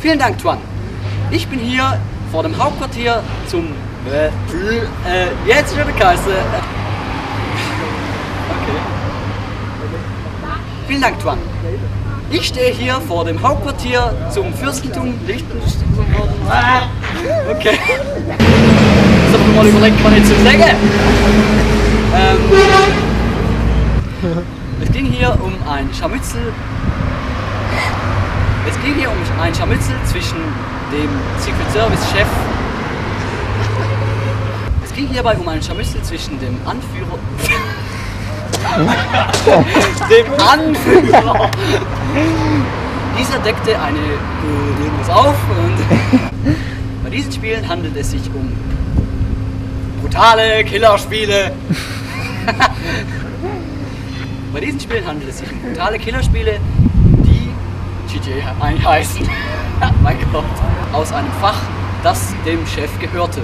Vielen Dank, Tuan. Ich bin hier vor dem Hauptquartier zum... jetzt schon der Kaiser. Okay. Vielen Dank, Tuan. Ich stehe hier vor dem Hauptquartier zum Fürstentum Liechtenstein. Okay. Das habe ich mal überlegt, was ich zu sagen. Es ging hier um ein Scharmützel. Zwischen dem Secret Service Chef. Es ging hierbei um ein Scharmützel zwischen dem Anführer. Dieser deckte irgendwas auf und bei diesen Spielen handelt es sich um brutale Killerspiele. Die GTA heißen. Mein Gott. Aus einem Fach, das dem Chef gehörte.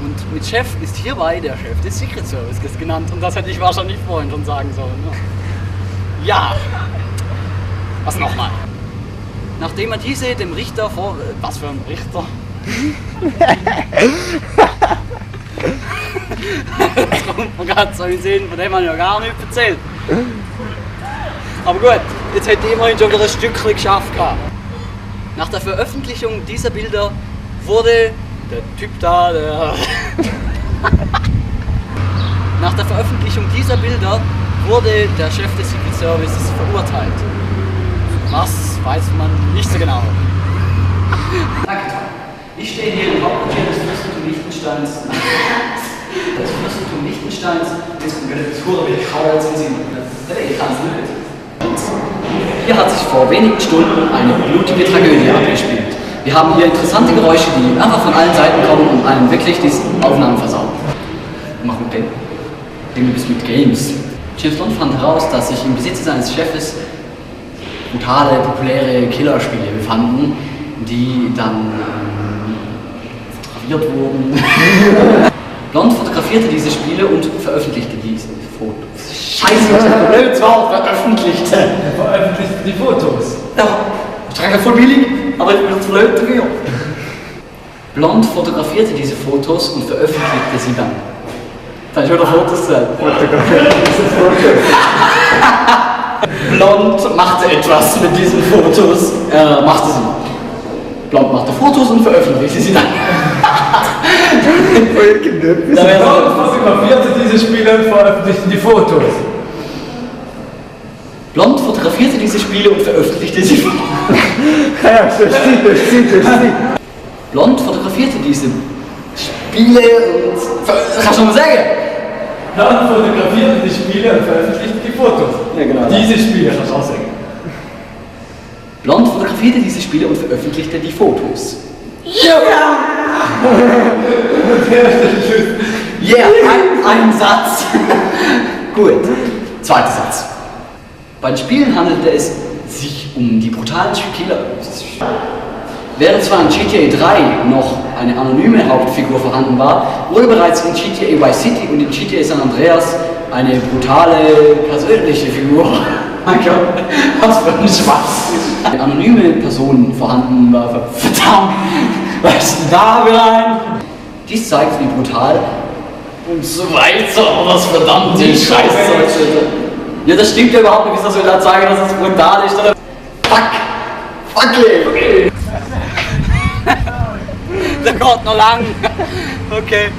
Und mit Chef ist hierbei der Chef des Secret Services genannt. Und das hätte ich wahrscheinlich vorhin schon sagen sollen. Ja. Was nochmal? Nachdem er diese dem Richter vor... Was für ein Richter? Das soll ich sehen, von dem habe ich ja gar nichts erzählt. Aber gut, jetzt hätte ich immerhin schon wieder ein Stückchen geschafft gehabt. Nach der Veröffentlichung dieser Bilder wurde der Typ da, Nach der Veröffentlichung dieser Bilder wurde der Chef des Secret Services verurteilt. Was weiß man nicht so genau. Danke. Ich stehe hier im Hauptquartier des Fürstentums Liechtensteins. Das Fürstentum Liechtensteins ist Hier hat sich vor wenigen Stunden eine blutige Tragödie abgespielt. Wir haben hier interessante Geräusche, die einfach von allen Seiten kommen und einem wirklich die Aufnahmen versauen. Mach mit dem. Du bist mit Games. James Bond fand heraus, dass sich im Besitz seines Chefes brutale, populäre Killerspiele befanden, die dann fotografiert wurden. Blond fotografierte diese Spiele und veröffentlichte diese Fotos. Scheiße, das ist ein blödes Wort, veröffentlichte. Er veröffentlichte die Fotos. Ja, ich trage voll billig, aber ich bin zu blöd dafür. Blond fotografierte diese Fotos und veröffentlichte sie dann. Das ist schon der Fotos sein. Blond machte etwas mit diesen Fotos. Machte sie. Blond machte Fotos und veröffentlichte sie dann. Blond fotografierte diese Spiele und veröffentlichte die Fotos. Blond fotografierte diese Spiele und veröffentlichte sie. Ja, verstehe. Blond fotografierte diese Spiele und kannst du mal sagen? Blond fotografierte die Spiele und veröffentlichte die Fotos. Ja, genau. Diese Spiele kannst du auch sagen. Blond fotografierte diese Spiele und veröffentlichte die Fotos. Ja! Yeah, ein Satz. Gut. Zweiter Satz. Bei den Spielen handelte es sich um die brutalen Killer. Während zwar in GTA 3 noch eine anonyme Hauptfigur vorhanden war, wurde bereits in GTA Vice City und in GTA San Andreas eine brutale persönliche Figur. Mein Gott, was für ein Spaß. Eine anonyme Person vorhanden war. Verdammt, was ist denn da rein? Dies zeigt, wie brutal und so weiter. Was verdammte Scheiße. Ja, das stimmt ja überhaupt nicht. Wieso soll er sagen, dass es brutal ist? Oder? Fuck it. Der geht noch lang. Okay.